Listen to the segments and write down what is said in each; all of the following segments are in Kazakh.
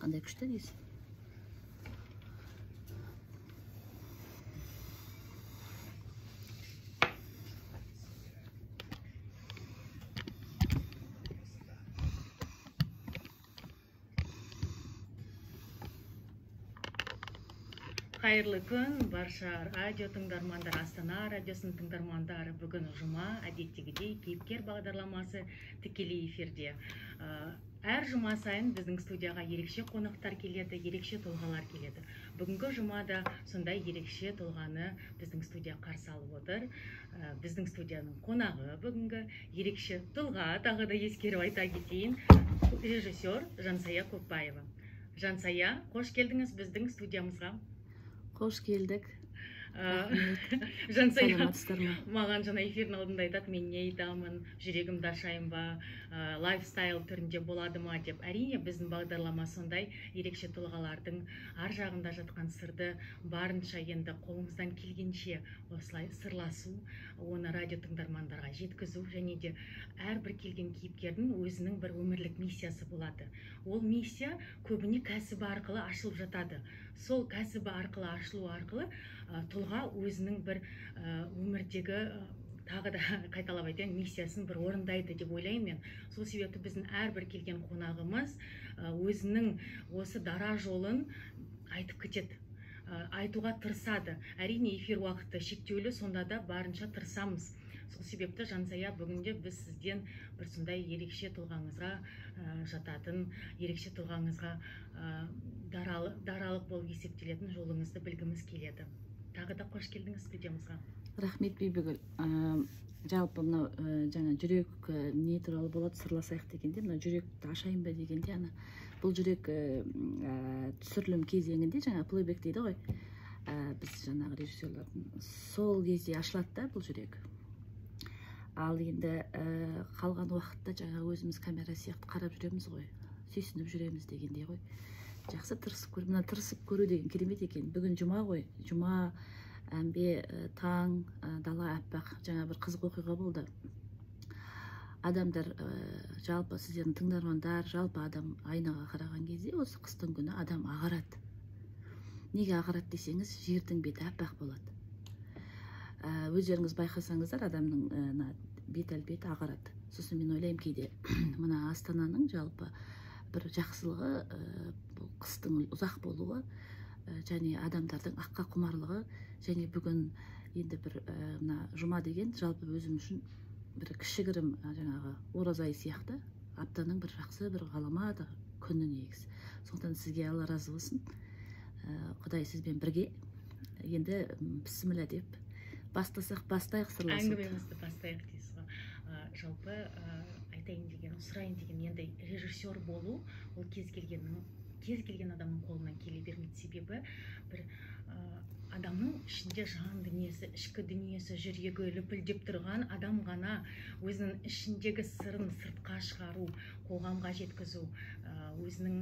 Қандай күшті дейсің. Қайырлы күн, барша радио тыңдармандар, Астана радиосының тыңдармандары. Бүгін жұма, әдеттегідей Кейіпкер бағдарламасы тікелей эфирде. Әр жұма сайын біздің студияға ерекше қонақтар келеді, ерекше тұлғалар келеді. Бүгінгі жұмада сондай ерекше тұлғаны біздің студия қарсы алып отыр. Біздің студияның қонағы бүгінгі ерекше тұлға, тағы да ескеріп айта кетейін, режиссер Жансая Көпбаева. Жансая, қош келдіңіз біздің студиямызға. Қош келдік. Жансая, маған жаңа эфирдің алдында айтады, мен не айтамын, жүрегімді ашайын ба, лайфстайл түрінде болады ма деп. Әрине, біздің бағдарлама сондай ерекше тұлғалардың ар жағында жатқан сырды барынша енді қолымыздан келгенше осылай сырласу, оны радио тыңдармандарға жеткізу, және де әрбір келген кейіпкердің өзінің бір өмірлік миссиясы болады. Ол миссия көбіне кәсібі арқылы ашылып жатады. Сол кәсібі арқылы ашылу арқылы тұлға өзінің бір өмірдегі, тағы да қайталап айтайын, миссиясын бір орындайды деп ойлаймын мен. Сол себепті біздің әрбір келген қонағымыз өзінің осы дара жолын айтып кетеді, айтуға тырысады. Әрине, эфир уақыты шектеулі, сонда да барынша тырысамыз. Сол себепті, Жансая, бүгінде біз сізден бір сондай ерекше тұлғаңызға жататын, ерекше тұлғаңызға даралық болып есептелетін жолыңызды білгіміз келеді. Тағы да қош келдіңіз студиямызға. Рахмет, Бибігүл. Жалпы мынау жаңа жүрек не туралы болады сырласайық дегенде, мына жүректі ашайын ба дегенде, ана бұл жүрек түсірілім кезеңінде жаңа плейбек дейді ғой, біз жаңағы режиссерлардың сол кезде ашылады да бұл жүрек. Ал енді қалған уақытта жаңа өзіміз камера сияқты қарап жүреміз ғой, сүйсініп жүреміз дегендей ғой. Жақсы тырысып көр, мына тырысып көру деген керемет екен. Бүгін жұма ғой, жұма, әмбе, таң, дала аппақ. Жаңа бір қызық оқиға болды. Адамдар, жалпы сіздердің тыңдармандар, жалпы адам айнаға қараған кезде осы қыстың күні адам ағарады. Неге ағарады десеңіз, жердің беті аппақ болады. Өздеріңіз байқасаңыздар, адамның бет әлпеті ағарады. Сосын мен ойлаймын кейде, мына Астананың жалпы бір жақсылығы, бұл қыстың ұзақ болуы, және адамдардың аққа құмарлығы, және бүгін енді бір мына жұма деген жалпы өзім үшін бір кішігірім жаңағы ораза айы сияқты аптаның бір жақсы бір ғаламат күні негізі. Сондықтан сізге Алла разы болсын. Құдай сізбен бірге. Енді бісміллә деп бастасақ бастайық сырласуды. Әңгімемізді бастайық дейсіз ғой. Жалпы айтайын деген, сұрайын деген, енді режиссер болу ол кез келген адамның қолынан келе бермейді. Себебі бір адамның ішінде жан дүниесі, ішкі дүниесі, жүрегі лүпілдеп тұрған адам ғана өзінің ішіндегі сырын сыртқа шығару, қоғамға жеткізу, өзінің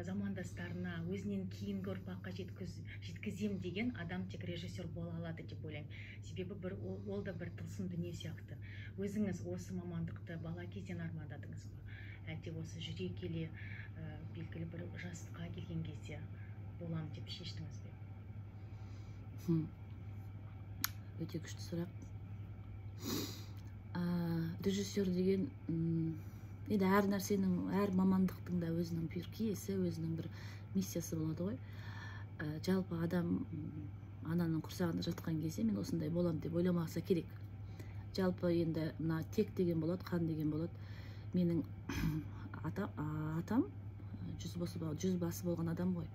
замандастарына, өзінен кейінгі ұрпаққа жеткізем деген адам тек режиссер бола алады деп ойлаймын. Себебі бір ол да бір тылсым дүние сияқты. Өзіңіз осы мамандықты бала кезден армандадыңыз ба? Әлде осы жүре келе белгілі бір жасқа келген кезде болам деп шештіңіз бе? Өте күшті сұрақ. Режиссер деген енді әр нәрсенің, әр мамандықтың да өзінің бір киесі, өзінің бір миссиясы болады ғой. Жалпы адам ананың құрсағында жатқан кезде мен осындай болам деп ойламаса керек. Жалпы енді мына тек деген болады, қан деген болады. Менің атам жүз басы болған адам ғой.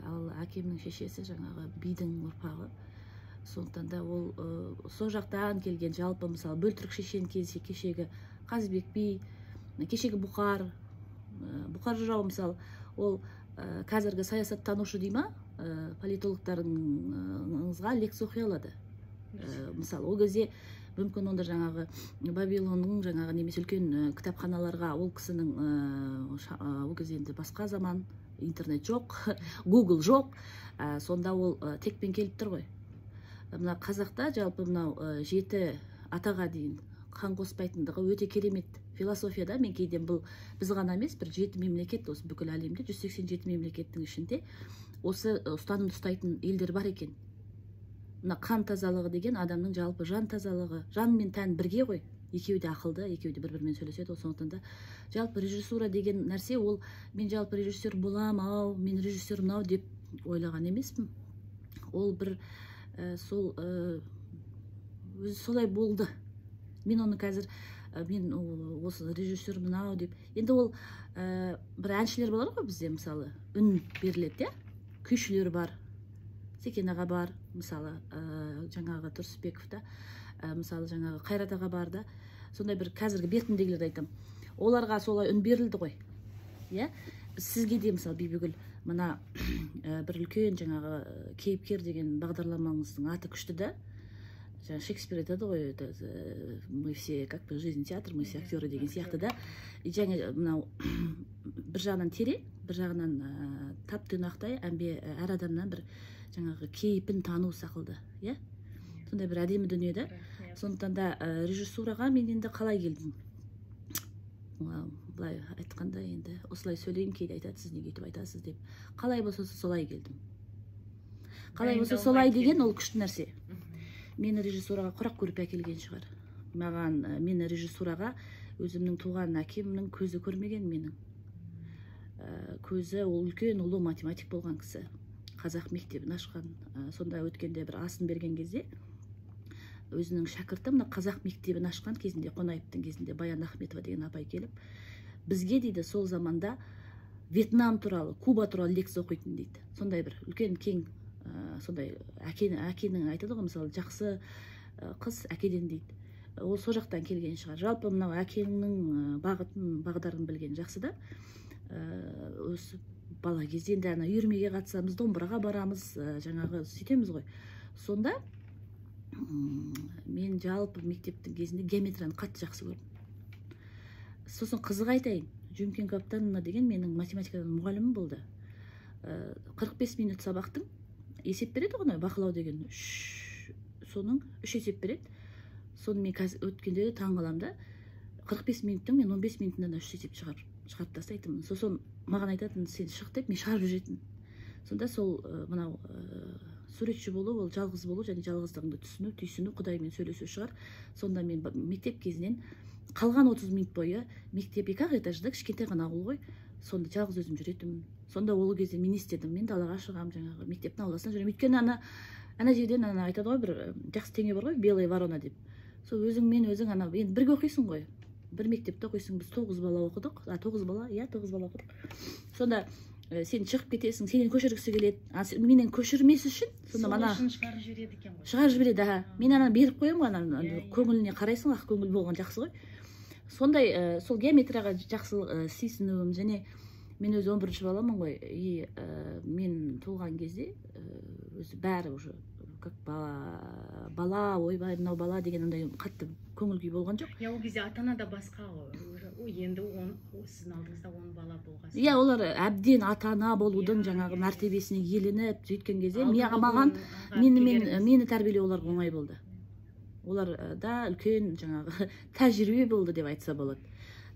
Ал әкемнің шешесі жаңағы бидің ұрпағы. Сондықтан да ол сол жақтан келген. Жалпы мысалы Бөлтірік шешен кешегі Қазыбек би, кешегі Бұқар, Бұқар жырау мысалы, ол қазіргі саясаттанушы дей ма, политологтарыңызға лекция оқи алады. Мысалы ол кезде мүмкін онда жаңағы Вавилонның жаңағы немесе үлкен кітапханаларға ол кісінің, ол кезде енді басқа заман, интернет жоқ, Google жоқ, сонда ол текпен келіп тұр ғой. Мына қазақта жалпы мынау 7 атаға дейін қан қоспайтындығы өте керемет. Философияда мен кейде бұл біз ғана емес, бір 7 мемлекет, осы бүкіл әлемде 187 мемлекеттің ішінде осы ұстанымды ұстайтын елдер бар екен. Мына қан тазалығы деген адамның жалпы жан тазалығы, жан мен тән бірге ғой, екеуі де ақылды, екеуі де бір-бірімен сөйлеседі. Сондықтан да жалпы режиссура деген нәрсе, ол мен жалпы режиссер болам ау, мен режиссер мынау деп ойлаған емеспін. Ол бір сол өзі солай болды. Мен оны қазір мен осы режиссер мынау деп, енді ол бір әншілер болады ғой бізде, мысалы үн беріледі, иә, күйшілер бар, Секен аға бар, мысалы жаңағы Тұрысбеков та, мысалы жаңағы Қайрат аға бар да, сондай бір қазіргі бертіндегілерді айтамын, оларға солай үн берілді ғой, иә. Сізге де мысалы, Бибігүл, мына бір үлкен жаңағы «Кейіпкер» деген бағдарламаңыздың аты күшті да. Жаңа Шекспир айтады ғой, это мы все как бы жизнь театр, мы все актеры деген сияқты да. И және мынау бір жағынан терең, бір жағынан тап тұйнақтай әмбе, әр адамнан бір жаңағы кейпін тану сақылды, иә, сондай бір әдемі дүние да. Сондықтан да режиссураға мен енді қалай келдім? Былай айтқанда, енді осылай сөйлеймін, кейде айтады, сіз неге өйтіп айтасыз деп. Қалай болса солай келдім, қалай болса солай деген ол күшті нәрсе. Мені режиссураға құрақ көрпе әкелген шығар маған. Мені режиссураға өзімнің туған әкемнің көзі көрмеген, менің көзі, ол үлкен ұлы математик болған кісі, қазақ мектебін ашқан. Сонда өткенде бір асын берген кезде өзінің шәкірті, мына қазақ мектебін ашқан кезінде, Қонаевтың кезінде, Баян Ахметова деген апай келіп, бізге дейді, сол заманда Вьетнам туралы, Куба туралы лекция оқитын дейді. Сондай бір үлкен кең сондай әке, әкенің айтады ғой, мысалы, жақсы қыз әкеден дейді, ол сол жақтан келген шығар. Жалпы мынау әкеңнің бағытын, бағдарын білген жақсы да. Осы бала кезде енді ана үйірмеге қатысамыз, домбыраға барамыз, жаңағы сөйтеміз ғой. Сонда мен жалпы мектептің кезінде геометрияны қатты жақсы көрдім. Сосын қызық айтайын, Жөңкен Каптановна деген менің математикадан мұғалімім болды. 45 минут сабақтың есеп береді ғой, бақылау деген үш, соның үш есеп береді. Соны мен қазір өткенде таң қаламын да, 45 минуттың мен 15 минутында үш есеп шығарып тастайтынмын. Сосын маған айтатын, сен шық деп, мен шығарып жүретінмін. Сонда сол мынау суретші болу, ол жалғыз болу және жалғыздығыңды түсіну, түйсіну, құдаймен сөйлесу шығар. Сонда мен мектеп кезінен қалған 30 минут бойы, мектеп екі ақ этажда, кішкентай ғана ауыл ғой, сонда жалғыз өзім жүретінмін. Сонда ол кезде мен не істедім? Мен далаға шығамын, жаңағы мектептің ауласына жүремін. Өйткені ана жерден ана айтады ғой, бір жақсы теңеу бар ғой, белая ворона деп. Сол өзіңмен өзің ана енді бірге оқисың ғой, бір мектепте оқисың. Біз тоғыз бала оқыдық, а тоғыз бала, иә, тоғыз бала оқыдық. Сонда сен шығып кетесің, сенен көшіргісі келеді. А менен көшірмес үшін сонда Сол мана үшін шығарып жібереді екен ғой. Шығарып жібереді, аха. Мен ана беріп қоямын ғой ана. Иә, иә. Көңіліне қарайсың, ақ көңіл болған жақсы ғой. Сондай сол геометрияға жақсы сүйсінуім. Және мен өзі 11-ші баламын ғой. И мен туылған кезде өзі бәрі уже как бала, бала, ойбай, мынау бала деген андай қатты көңіл күй болған жоқ. Иә, ол кезде ата ана да басқа ғой. Уже, енді он сіздің алдыңызда 10 бала болған. Иә, олар әбден ата ана болудың жаңағы иә, иә. мәртебесіне иеленіп сөйткен кезде Алдыңғы маған буын аға мені мен әпкелеріңіз. Мені тәрбиелеу оларға оңай болды. Олар да үлкен жаңағы тәжірибе болды деп айтса болады.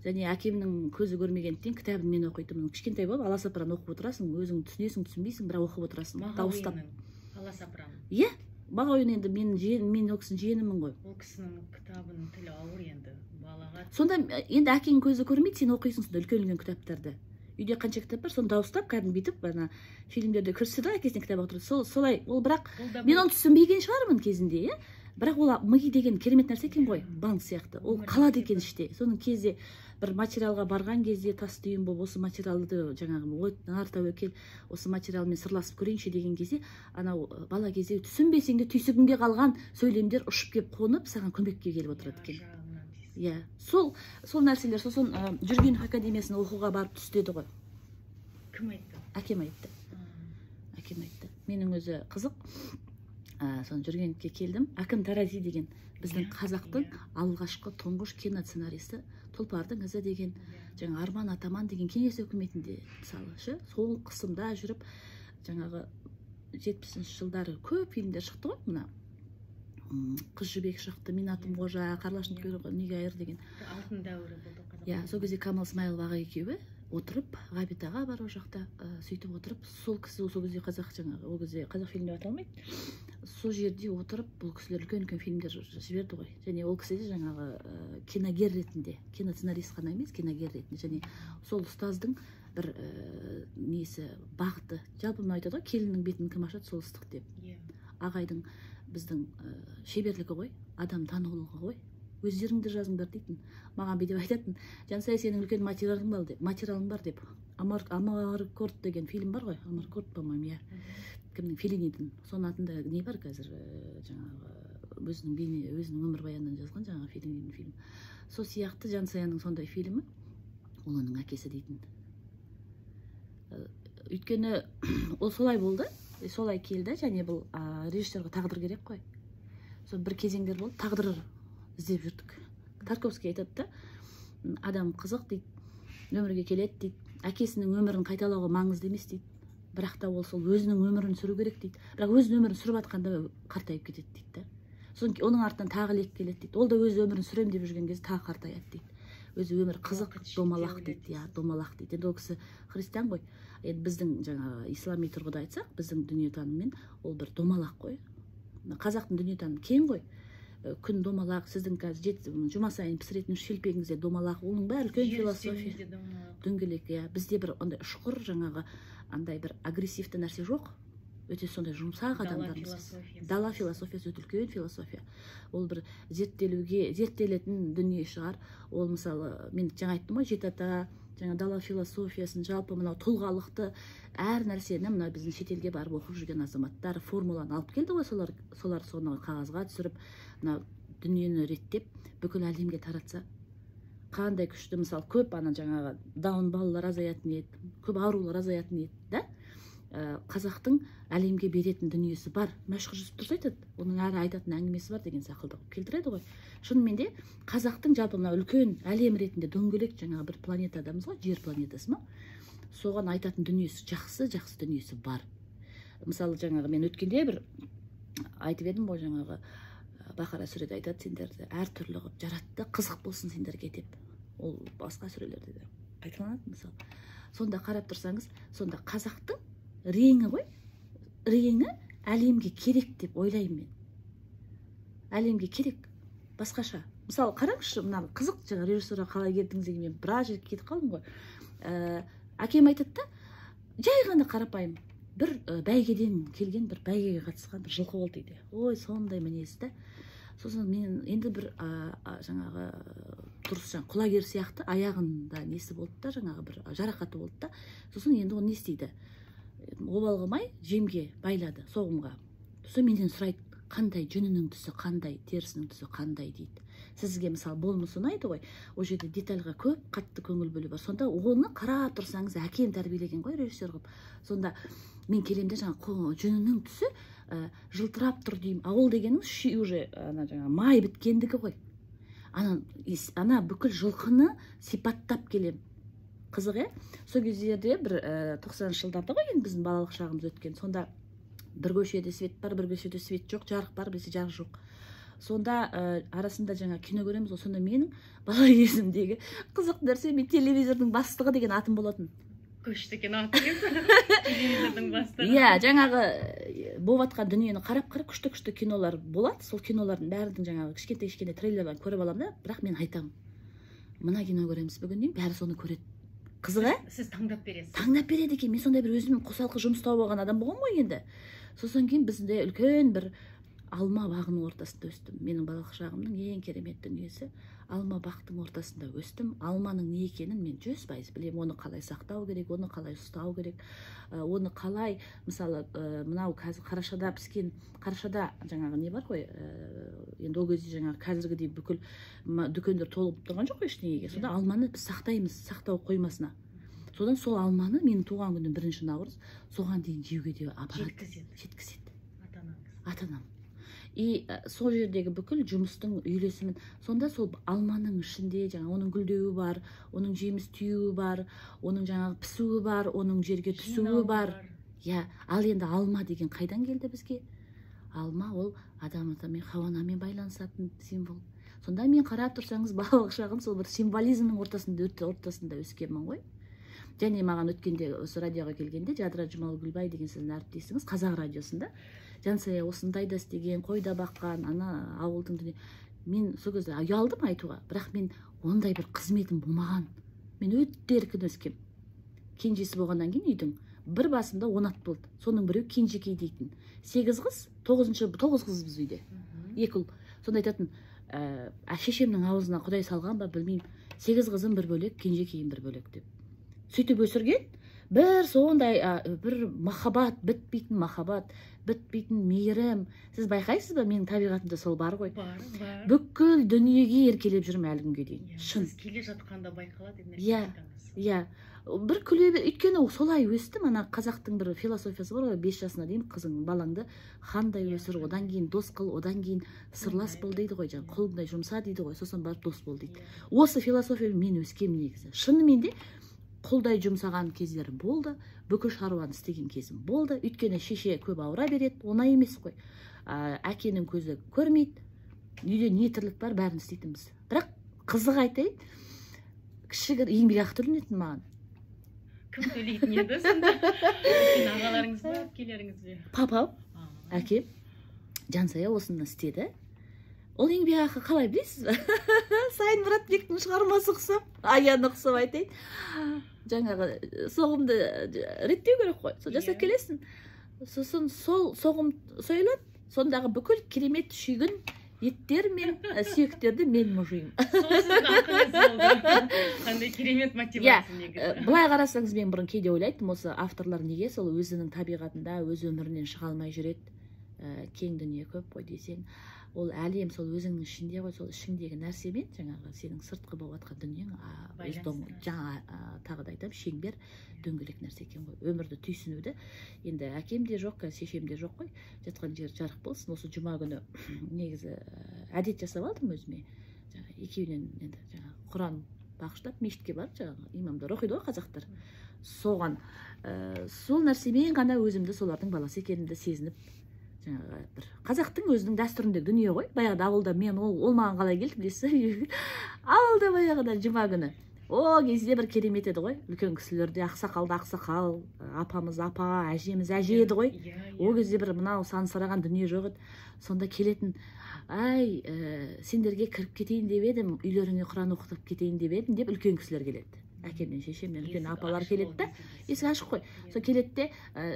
Және әкемнің көзі көрмегендіктен кітабын мен оқитынмын. Кішкентай болып «Аласапыран» оқып отырасың, өзің түсінесің, түсінбейсің, бірақ оқып отырасың дауыстап. Мағауиннің «Аласапыран». Иә, Мағауин. Енді мен жиен, мен ол кісінің жиенімін ғой. Ол кісінің кітабының тілі ауыр енді балаға. Сонда енді әкеңнің көзі көрмейді, сен оқисың сонда үлкен үлкен кітаптарды. Үйде қанша кітап бар, соны дауыстап, кәдімгі бүйтіп, ана фильмдерде көрсетеді ғой, әкесіне кітап оқып тұрады. Сол солай ол, бірақ Бұл да мен бір оны түсінбеген шығармын кезінде, иә. Бірақ ол ми деген керемет нәрсе екен ғой, банк сияқты ол Өмір қалады мектебі. екен іште. Соның кезде бір материалға барған кезде тас түйін болып, осы материалды жаңағы, ой, нар тәуекел, осы материалмен сырласып көрейінші деген кезде, анау бала кезде түсінбесең де түйсігіңде қалған сөйлемдер ұшып келіп қонып, саған көмекке келіп отырады екен. Жағынан дейсіз. Иә, сол нәрселер. Сосын Жүргенов академиясына оқуға барып түс деді ғой. Кім айтты? Әкем айтты. Әкем айтты. Менің өзі қызық, соны Жүргеновке келдім. Әкім Тарази деген біздің қазақтың алғашқы тұңғыш киносценаристі, «Тұлпардың ізі» деген, жаңа «Арман атаман» деген, кеңес өкіметінде мысалы ше, сол қысымда жүріп, жаңағы 70-жылдары көп фильмдер шықты ғой, мына «Қыз Жібек» шықты, «Менің атым Қожа», «Қарлығаштың құйрығы неге айыр» деген. Алтын дәуірі болды. Иә, сол кезде Камал Смайылов аға екеуі отырып, Ғабит аға бар ол жақта, сөйтіп отырып, сол кісі сол кезде қазақ жаңағы, ол кезде қазақ фильм деп аталмайды, сол жерде отырып бұл кісілер үлкен үлкен фильмдер жіберді ғой. Және ол кісі де жаңағы киногер ретінде, киносценарист қана емес, киногер ретінде, және сол ұстаздың бір несі, бағыты. Жалпы мынау айтады ғой, келіннің бетін кім ашады, сол ыстық деп. Ағайдың біздің шеберлігі ғой, адам танулығы ғой. Өздерің де жазыңдар дейтін. Маған бүйтіп айтатын: «Жансая, сенің үлкен материалың бар», – деп. Материалың бар деп. Амаркорд деген фильм бар ғой, Амаркорд, по моему, иә, кімнің, Феллинидің. Соның атында не бар қазір, жаңағы өзінің бейне, өзінің өмірбаянынан жазған жаңағы Феллинидің фильм. Сол сияқты Жансаяның сондай фильмі, ол оның әкесі дейтін. Өйткені ол солай болды, солай келді. Және бұл режиссерға тағдыр керек қой. Сол бір кезеңдер болды, тағдыр іздеп жүрдік. Тарковский айтады да, адам қызық дейді, өмірге келеді дейді, әкесінің өмірін қайталауға маңызды емес дейді, бірақ та ол сол өзінің өмірін сүру керек дейді. Бірақ өзінің өмірін сүріп жатқанда қартайып кетеді дейді да. Сосын оның артынан тағы лек келеді дейді, ол да өз өмірін сүремін деп жүрген кезде тағы қартаяды дейді. Өзі өмір қызық, Уақыт домалақ шектеулі дейді, иә, дейсіз. Домалақ дейді. Енді ол кісі христиан ғой. Енді біздің жаңағы ислами тұрғыда айтсақ, біздің дүниетаныммен ол бір домалақ қой. Мына қазақтың дүниетанымы кең ғой. Күн домалақ, сіздің қазір жұма сайын пісіретін шелпегіңіз де домалақ, оның бәрі үлкен Жер философия. үстеліміз де домалақ. Дөңгелек, иә. Бізде бір ондай ұшқыр, жаңағы андай бір агрессивті нәрсе жоқ, өте сондай жұмсақ Дала адамдармыз. философиясы. Дала философиясы өте үлкен философия, ол бір зерттелуге, зерттелетін дүние шығар ол. Мысалы, мен жаңа айттым ғой, жеті ата, жаңа дала философиясын, жалпы мынау тұлғалықты, әр нәрсені мына біздің шетелге барып оқып жүрген азаматтар формуланы алып келді ғой. Солар соны қағазға түсіріп, мына дүниені реттеп, бүкіл әлемге таратса, қандай күшті. Мысалы, көп ана жаңағы даун балалар азаятын еді, көп аурулар азаятын еді да. Қазақтың әлемге беретін дүниесі бар. Мәшһүр Жүсіп дұрыс айтады, оның әрі айтатын әңгімесі бар деген сақылды қылып келтіреді ғой. Шынымен де қазақтың жалпы мына үлкен әлем ретінде дөңгелек жаңағы бір планетадамыз ғой, жер планетасы ма, соған айтатын дүниесі, жақсы жақсы дүниесі бар. Мысалы, жаңағы мен өткенде бір айтып едім ғой, жаңағы Бақара сүреде айтады, сендерді әртүрлі қылып жаратты, қызық болсын сендерге деп. Ол басқа сүрелерде де қайталанады. Мысалы, сонда қарап тұрсаңыз, сонда қазақтың реңі ғой, реңі әлемге керек деп ойлаймын мен. Әлемге керек басқаша. Мысалы, қараңызшы, мына қызық, жаңа режиссерға қалай келдіңіз деген, мен біраз жерге кетіп қалдым ғой. Әкем айтады да, жай ғана қарапайым бір бәйгеден келген, бір бәйгеге қатысқан бір жылқы болды дейді. Ой, сондай мінезі да. Сосын мен енді бір жаңағы дұрыс, жаңа құлагер сияқты аяғында несі болды да, жаңағы бір жарақаты болды да. Сосын енді оны не істейді, обал қылмай жемге байлады, соғымға. Сосын менен сұрайды: қандай, жүнінің түсі қандай, терісінің түсі қандай дейді. Сізге, мысалы, болмысы ұнайды ғой, ол жерде детальға көп қатты көңіл бөлу бар. Сонда оны қарап тұрсаңыз, әкем тәрбиелеген ғой режиссер қылып. Сонда мен келемін де, жаңағы жүнінің түсі жылтырап тұр деймін. А ол дегеніңіз уже ана жаңағы май біткендігі ғой. Ана бүкіл жылқыны сипаттап келемін. Қызық, иә. Сол кездерде бір 90-жылдарда ғой енді біздің балалық шағымыз өткен. Сонда бір көшеде свет бар, бір көшеде свет жоқ, жарық бар, біресе жарық жоқ. Сонда арасында жаңа кино көреміз ғой. Сонда менің бала кезімдегі қызық нәрсе, мен телевизордың бастығы деген атым болатын. Күшті екен атыңыз, телевизордың бастығы. Иә, жаңағы болып жатқан дүниені қарап қарап, күшті күшті кинолар болады. Сол кинолардың бәрінің жаңағы кішкентай кішкентай трейлерлерін көріп аламын да, бірақ мен айтамын: мына кино көреміз бүгін деймін, бәрі соны көреді. Қызық, ә? Сіз таңдап бересіз. Таңдап береді екен. Мен сондай бір өзім қосалқы жұмыс тауып алған адам болғанмын ғой енді. Сосын кейін бізде үлкен бір алма бағының ортасында өстім. Менің балалық шағымның ең керемет дүниесі – алма бақтың ортасында өстім. Алманың не екенін мен 100% білемін. Оны қалай сақтау керек, оны қалай ұстау керек, оны қалай, мысалы, мынау қазір қарашада піскен, қарашада жаңағы не бар ғой, енді ол кезде жаңағы қазіргідей бүкіл дүкендер толып тұрған жоқ қой ештеңеге. Сонда алманы біз сақтаймыз сақтау қоймасына. Содан сол алманы менің туған күнім 1 наурыз, соған дейін жеуге де апарады. Жеткізеді. Жеткізеді. Ата анаңыз. Ата анам. И сол жердегі бүкіл жұмыстың үйлесімін. Сонда сол алманың ішінде жаңа оның гүлдеуі бар, оның жеміс түюі бар, оның жаңағы пісуі бар, оның жерге түсуі Жинауы бар. Иә. Ал енді алма деген қайдан келді бізге? Алма ол Адам ата мен Хауа анамен байланысатын символ. Сонда мен қарап тұрсаңыз, балалық шағым сол бір символизмнің ортасында өскенмін ғой. Және маған өткенде осы радиоға келгенде Жадыра Жұмагүлбай деген сіздің әріптесіңіз Қазақ радиосында Жансая осындай да істеген, қой да баққан, ана ауылдың дүние. Мен сол кезде ұялдым айтуға, бірақ мен ондай бір қызметім болмаған. Мен өте еркін өскем. Кенжесі болғаннан кейін үйдің бір басында 10 ат болды. Соның біреуі Кенжекей дейтін. 8 қыз, 9 қыз біз үйде. 2 ұл. Сонда айтатын, шешемнің аузына Құдай салған ба білмеймін. 8 қызым бір бөлек, Кенжекейім бір бөлек деп. Сөйтіп өсірген, бір сондай бір махаббат, бітпейтін махаббат, бітпейтін мейірім. Сіз байқайсыз ба, менің табиғатымда сол бар ғой. Бар, бар. Бүкіл дүниеге еркелеп жүрмін әлі күнге дейін. Шын. Сіз келе жатқанда байқалады энергетикаңыз. Иә. Бір күле бер, өйткені солай өстім. Ана қазақтың бір философиясы бар ғой, 5 жасына дейін қызың, балаңды хандай өсір, одан кейін дос қыл, одан кейін сырлас бол дейді ғой, жаңа құлыңдай жұмса дейді ғой, сосын барып дос бол дейді. Осы философиямен мен өскем негізі. Шынымен де құлдай жұмсаған кездерім болды, бүкіл шаруаны істеген кезім болды. Өйткені шеше көп ауыра береді, оңай емес қой. Әкенің көзі көрмейді, үйде не тірлік бар, бәрін істейтінбіз. Бірақ қызық айтайын, кішігір еңбек ақы төленетін маған. Кім төлейтін еді сонда? Үлкен ағаларыңыз ба, әпкелеріңіз бе? Папам, әкем Жансая осыны істеді. Ол еңбек ақы қалай білесіз бе? Сайын Мұратбектің шығармасы ұқсап, аяны ұқсап айтайын. Жаңағы соғымды реттеу керек қой. Сол жасап келесің. Сосын сол соғым сойылады. Сондағы бүкіл керемет шүйгін еттер мен сүйектерді мен мұжимын. Сол сіздің ақыңыз болды. Қандай керемет мотивация негізі. Былай қарасаңыз, мен бұрын кейде ойлайтынмын, осы авторлар неге сол өзінің табиғатында, өз өмірінен шыға алмай жүреді, кең дүние көп қой десең, ол әлем сол өзіңнің ішінде ғой, сол ішіңдегі нәрсемен жаңағы сенің сыртқы болып жатқан дүниең, жаңа тағы да айтамын, шеңбер дөңгелек нәрсе екен ғой. Өмірді түйсінуді енді әкем де жоқ, қазір шешем де жоқ қой, жатқан жері жарық болсын. Осы жұма күні негізі әдет жасап алдым өзіме, жаңа екеуінен енді жаңа Құран бағыштап мешітке барып, жаңағы имамдар оқиды ғой қазақтар, соған сол нәрсемен ғана өзімді солардың баласы екенімді сезініп, жаңағы бір қазақтың өзінің дәстүріндегі дүние ғой. Баяғыда ауылда мен ол маған қалай келді білесіз бе? Ауылда баяғыда жұма күні о кезде бір керемет еді ғой. Үлкен кісілерде ақсақалды ақсақал, апамыз апа, әжеміз әже еді ғой. О кезде бір мынау сансыраған дүние жоқ еді. Сонда келетін, ай, сендерге кіріп кетейін деп едім, үйлеріңе Құран оқытып кетейін деп едім деп үлкен кісілер келеді. Әкемнен, шешемнен үлкен апалар келеді да, есік ашық қой. Сол келеді де,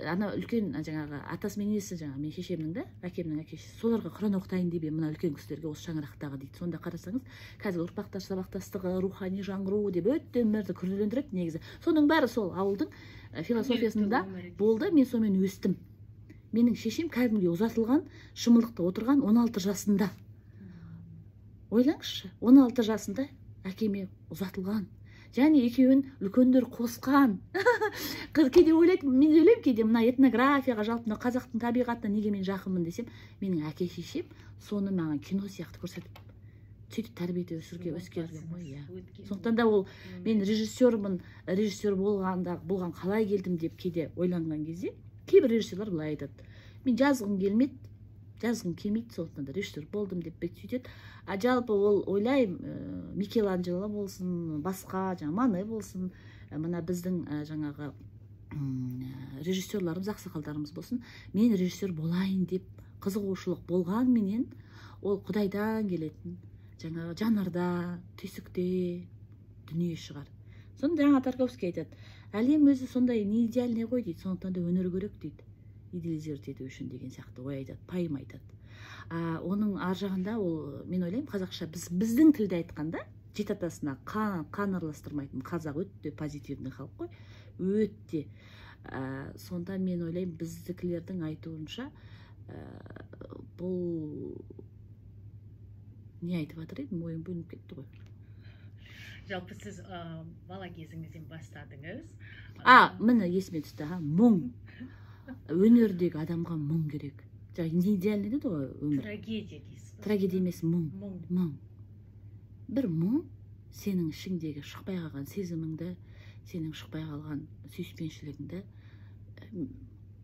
ана үлкен жаңағы атасы мен енесі, жаңағы мен шешемнің да, әкемнің әке шешесі, соларға Құран оқытайын деп едім, мына үлкен кісілерге, осы шаңырақтағы дейді. Сонда қарасаңыз, қазір ұрпақтар сабақтастығы, рухани жаңғыру деп өте өмірді күрделендіреді негізі. Соның бәрі сол ауылдың философиясында болды. Мен сонымен өстім. Менің шешем кәдімгідей ұзатылған, шымылдықта отырған 16 жасында. Ойлаңызшы, 16 жасында әкеме ұзатылған. Және екеуін үлкендер қосқан. Кейде ойлайтын, мен ойлаймын кейде мына этнографияға, жалпы мына қазақтың табиғатына неге мен жақынмын десем, менің әке шешем соны маған кино сияқты көрсетіп, сөйтіп тәрбиеде өсірген ғой, иә. Сондықтан да ол мен режиссермін, режиссер болғанда болған қалай келдім деп кейде ойланған кезде кейбір режиссерлар былай айтады: мен жазғым келмейді, жазғым келмейді, сондықтан да режиссер болдым деп бет сөйтеді. А жалпы ол ойлаймын, Микеланджело болсын, басқа жаңа Мане болсын, мына біздің жаңағы режиссерларымыз, ақсақалдарымыз болсын, мен режиссер болайын деп қызығушылық болғанменен ол Құдайдан келетін жаңағы жанарда, түйсікте дүние шығар. Сонда жаңа Тарковский айтады, әлем өзі сондай не идеальный ғой дейді, сондықтан да өнер керек дейді, идеализировать ету үшін деген сияқты ой айтады, пайым айтады. Оның ар жағында ол, мен ойлаймын, қазақша біздің тілде айтқанда, жеті атасына қан араластырмайтын қазақ өте позитивный халық қой, өте. Сонда мен ойлаймын, біздікілердің айтуынша, бұл не айтып жатыр едім, ойым бөлініп кетті ғой. Жалпы сіз бала кезіңізден бастадыңыз. Міне есіме түсті, мұң. Өнердегі адамға мұң керек. Жаңа не идеальный деді ғой өмір. Трагедия дейсіз. Трагедия емес, мұң. Мұң. Бір мұң сенің ішіңдегі шықпай қалған сезіміңді, сенің шықпай қалған сүйіспеншілігіңді,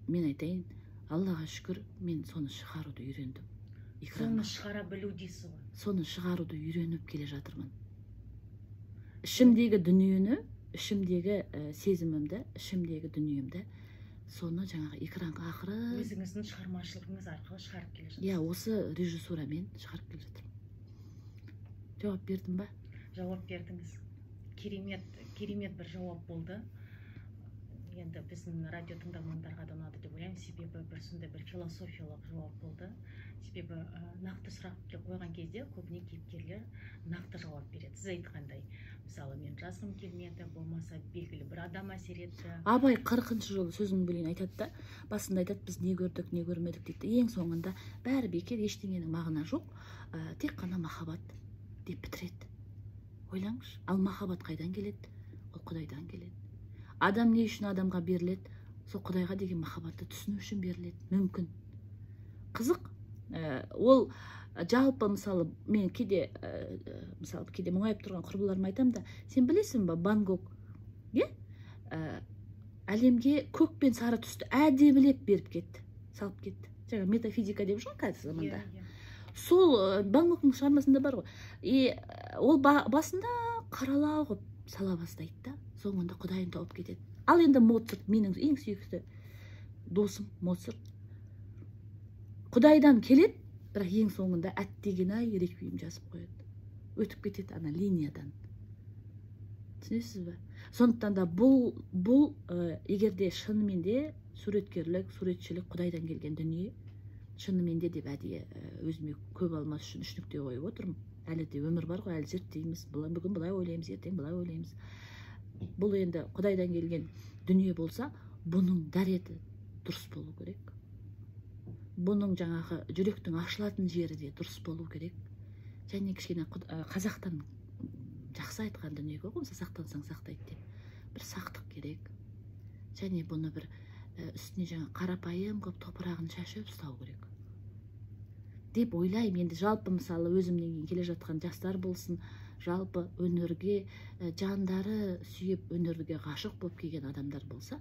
мен айтайын, Аллаға шүкір, мен соны шығаруды үйрендім. Экранға. Соны шығара білу дейсіз ғой. Соны шығаруды үйреніп келе жатырмын. Ішімдегі дүниені, ішімдегі сезімімді, ішімдегі дүниемді, соны жаңағы экранға ақыры Өзіңіздің шығармашылығыңыз арқылы шығарып келе жатырсыз. Иә, осы режиссурамен шығарып келе жатырмын. Жауап бердім ба? Жауап бердіңіз. Керемет, керемет бір жауап болды. Енді біздің радио тыңдармандарға да ұнады деп ойлаймын, себебі бір сондай бір философиялық жауап болды. Себебі нақты сұрақ қойған кезде көбіне кейіпкерлер нақты жауап береді. Сіз айтқандай, мысалы, мен жазғым келмеді, болмаса белгілі бір адам әсер етті. Абай 40-шы жолы сөзін бөлейін айтады да, басында айтады, біз не көрдік, не көрмедік дейді. Ең соңында бәрі бекер, ештеңенің мағына жоқ, тек қана махаббат деп бітіреді. Ойлаңызшы, ал махаббат қайдан келеді? Ол Құдайдан келеді. Адам не үшін адамға беріледі? Сол Құдайға деген махаббатты түсіну үшін беріледі. Мүмкін. Қызық. Ол жалпы, мысалы, мен кейде, мысалы, кейде мұңайып тұрған құрбыларыма айтамын да, сен білесің ба, Ван Гог, иә? Әлемге көк пен сары түсті әдемілеп беріп кетті, салып кетті. Жаңа метафизика деп жүр ғой қазір заманда. Сол Ван Гогтың шығармасында бар ғой. И ол басында қаралау қылып сала бастайды да, соңында Құдайын тауып кетеді. Ал енді Моцарт, менің ең сүйікті досым Моцарт, Құдайдан келеді, бірақ ең соңында әттеген-ай реквием жазып қояды. Өтіп кетеді ана линиядан. Түсінесіз бе? Сондықтан да бұл егер де шынымен де суреткерлік, суретшілік Құдайдан келген дүние, шынымен де деп әдейі өзіме көп алмас үшін үш нүкте қойып отырмын. Әлі де өмір бар ғой, әлі зерттейміз. Бүгін былай ойлаймыз, ертең былай ойлаймыз. Бұл енді Құдайдан келген дүние болса, бұның дәреті дұрыс болу керек. Бұның жаңағы жүректің ашылатын жері де дұрыс болу керек. Және кішкене қазақтан жақсы айтқан дүние ғой, мысалы, сақтансаң сақтайды деп. Бір сақтық керек. Және бұны бір үстіне жаңа қарапайым қылып топырағын шашып ұстау керек деп ойлаймын. Енді жалпы, мысалы, өзімнен кейін келе жатқан жастар болсын, жалпы өнерге жандары сүйіп, өнерге ғашық болып келген адамдар болса,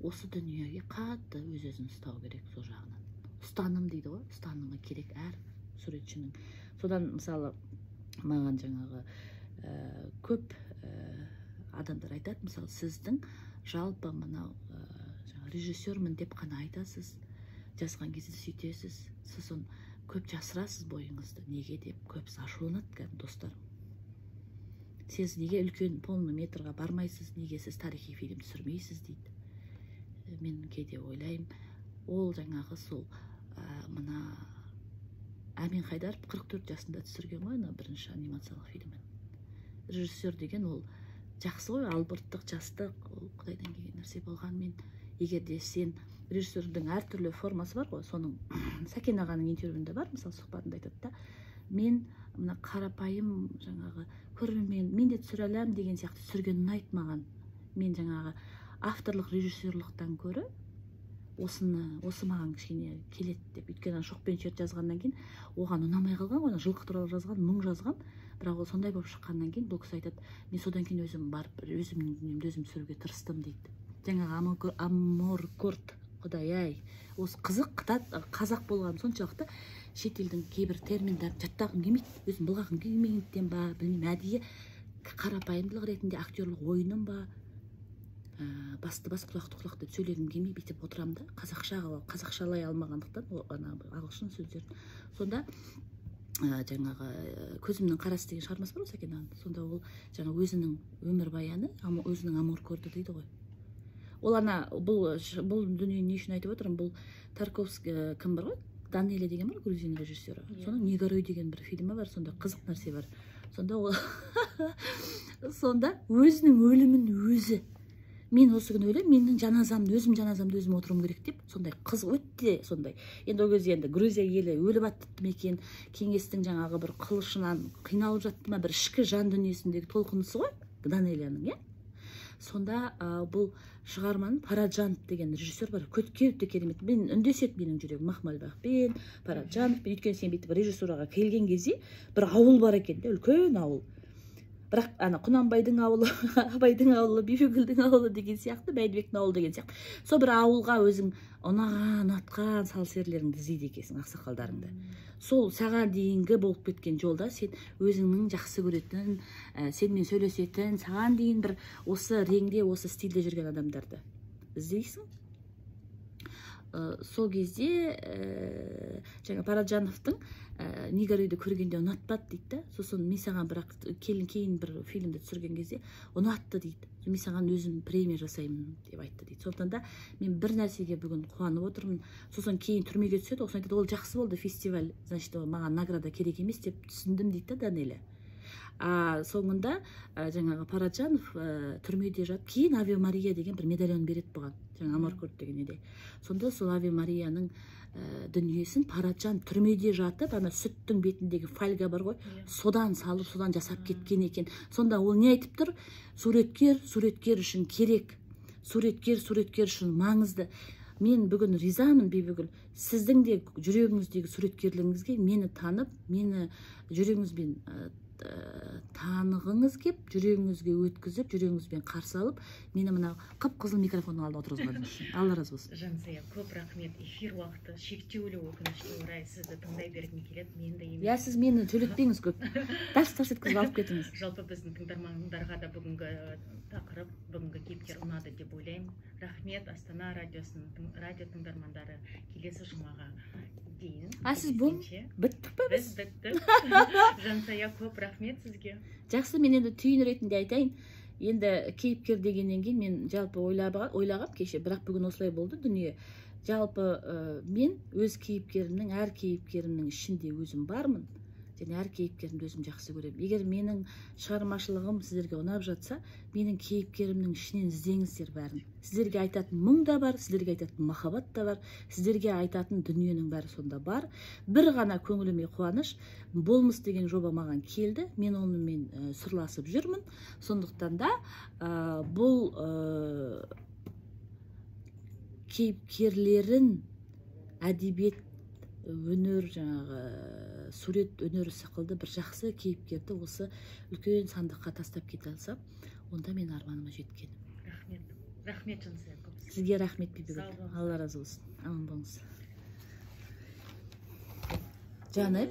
осы дүниеге қатты өз-өзін ұстау керек сол жағынан. Ұстаным дейді ғой, ұстанымы керек әр суретшінің. Содан, мысалы, маған жаңағы көп адамдар айтады, мысалы, сіздің жалпы мынау жаңа режиссермін деп қана айтасыз, жазған кезде сөйтесіз, сосын көп жасырасыз бойыңызды, неге деп көбісі ашуланады кәдімгі достарым. Сіз неге үлкен полный метрға бармайсыз, неге сіз тарихи фильм түсірмейсіз дейді. Мен кейде ойлаймын, ол жаңағы сол мына Әмен Хайдаров 44 жасында түсірген ғой ана бірінші анимациялық фильмін. Режиссер деген ол жақсы ғой, албырттық, жастық, ол Құдайдан келген нәрсе болғанмен, егер де сен режиссердің әртүрлі формасы бар ғой, соның Сәкен ағаның интервьюінде бар, мысалы, сұхбатында айтады да, мен мына қарапайым жаңағы көрермен, мен де түсіре аламын деген сияқты түсірген ұнайды маған. Мен жаңағы авторлық режиссерлықтан көрі осы маған кішкене келеді деп. Өйткені ана Шоқ пен Шерт жазғаннан кейін оған ұнамай қалған ғой, ана жылқы туралы жазған, мұң жазған, бірақ ол сондай болып шыққаннан кейін бұл кісі айтады, мен содан кейін өзім барып өзімнің дүниемді өзім түсіруге тырыстым дейді. Жаңағы Аморкорд, құдай-ай, осы қызық, қазақ болғаным соншалықты шетелдің кейбір терминдерін жаттағым келмейді, өзім былғағым келмегендіктен ба, білмеймін, әдейі қарапайымдылық ретінде актерлық ойыным ба, басты бас, құлақты құлақ деп сөйлегім келмей бүйтіп отырамын да, қазақша қылып, қазақшалай алмағандықтан, ана ағылшын сөздерін. Сонда, жаңағы, Көзімнің қарасы деген шығармасы бар ғой Сәкен ағаның. Сонда ол жаңа өзінің өмірбаяны, өзінің Аморкорды дейді ғой. Ол ана, бұл дүниені не үшін айтып отырмын, бұл Тарковский, кім бар ғой, Данелия деген бар, грузин режиссері. Соның Не горюй деген бір фильмі бар, сонда қызық нәрсе бар. Сонда ол сонда өзінің өлімін өзі, мен осы күні өлемін, менің жаназамды өзім, жаназамды өзім отыруым керек деп, сондай қыз өте сондай. Енді ол кезде енді Грузия елі өліп жатты ма екен, кеңестің жаңағы бір қылышынан қиналып жатты ма, бір ішкі жан дүниесіндегі толқынысы ғой Данелияның, иә. Сонда, бұл шығарманы Параджанов деген режиссер бар, өте керемет. Мен үндеседі менің жүрегім Махмалбақпен, Параджановпен. Өйткені сен бүйтіп режиссураға келген кезде бір ауыл бар екен де, үлкен ауыл. Бірақ ана Құнанбайдың ауылы, Абайдың ауылы, Бибігүлдің ауылы деген сияқты, Бәйдібектің ауылы деген сияқты. Сол бір ауылға өзің ұнаған, ұнатқан сал серілеріңді іздейді екенсің, ақсақалдарыңды. Сол саған дейінгі болып кеткен жолда сен өзіңнің жақсы көретін, сенімен сөйлесетін, саған дейін бір осы реңде, осы стильде жүрген адамдарды іздейсің. Сол кезде жаңа Параджановтың Нигар үйді көргенде ұнатпады дейді да. Сосын мен саған бірақ кейін бір фильмді түсірген кезде ұнатты дейді. Мен саған өзім премия жасаймын деп айтты дейді. Сондықтан да мен бір нәрсеге бүгін қуанып отырмын. Сосын кейін түрмеге түседі, сосын айтады, ол жақсы болды фестиваль, значит, маған награда керек емес деп түсіндім дейді да Данелия. А соңында жаңағы Параджанов түрмеде жатып, кейін Аве Мария деген бір медальон береді бұған, жаңа Амаркорд деген неде. Сонда сол Аве Марияның дүниесін Параджан түрмеде жатып, ана сүттің бетіндегі фольга бар ғой, содан салып, содан жасап кеткен екен. Сонда ол не айтып тұр? Суреткер суреткер үшін керек, суреткер суреткер үшін маңызды. Мен бүгін ризамын, Бибігүл, сіздің де жүрегіңіздегі суреткерлігіңізге, мені танып, мені жүрегіңізбен танығыңыз кеп, жүрегіңізге өткізіп, жүрегіңізбен қарсы алып, мені мына қып-қызыл микрофонның алдына отырғызғаныңыз үшін. Алла разы болсын. Жансая, көп рахмет. Эфир уақыты шектеулі, өкінішке орай, сізді тыңдай бергім келеді. Мен де емес. Иә, сіз мені сөйлетпеңіз көп. Тарс-тарс еткізіп алып кетіңіз. Жалпы біздің тыңдармандарға да бүгінгі тақырып, бүгінгі кейіпкер ұнады деп ойлаймын. Рахмет, Астана радиосының радио тыңдармандары, келесі жұмаға дейін. А сіз бұл біттік па біз? Біз біттік. Жансая, көп рахмет сізге. Жақсы, мен енді түйін ретінде айтайын. Енді кейіпкер дегеннен кейін мен жалпы ойлағам кеше, бірақ бүгін осылай болды дүние. Жалпы мен өз кейіпкерімнің, әр кейіпкерімнің ішінде өзім бармын. Және әр кейіпкерімді өзім жақсы көремін. Егер менің шығармашылығым сіздерге ұнап жатса, менің кейіпкерімнің ішінен іздеңіздер бәрін. Сіздерге айтатын мұң да бар, сіздерге айтатын махаббат та бар, сіздерге айтатын дүниенің бәрі сонда бар. Бір ғана көңіліме қуаныш, болмыс деген жоба маған келді, мен онымен сырласып жүрмін. Сондықтан да бұл кейіпкерлерін әдебиет, өнер, жаңағы сурет өнері сықылды бір жақсы кейіпкерді осы үлкен сандыққа тастап кете алсам, онда мен арманыма жеткенім. Рахмет. Рахмет, Жансая, көп. Сізге рахмет, Бибігүл. Алла разы болсын. Аман болыңыз. Жаным.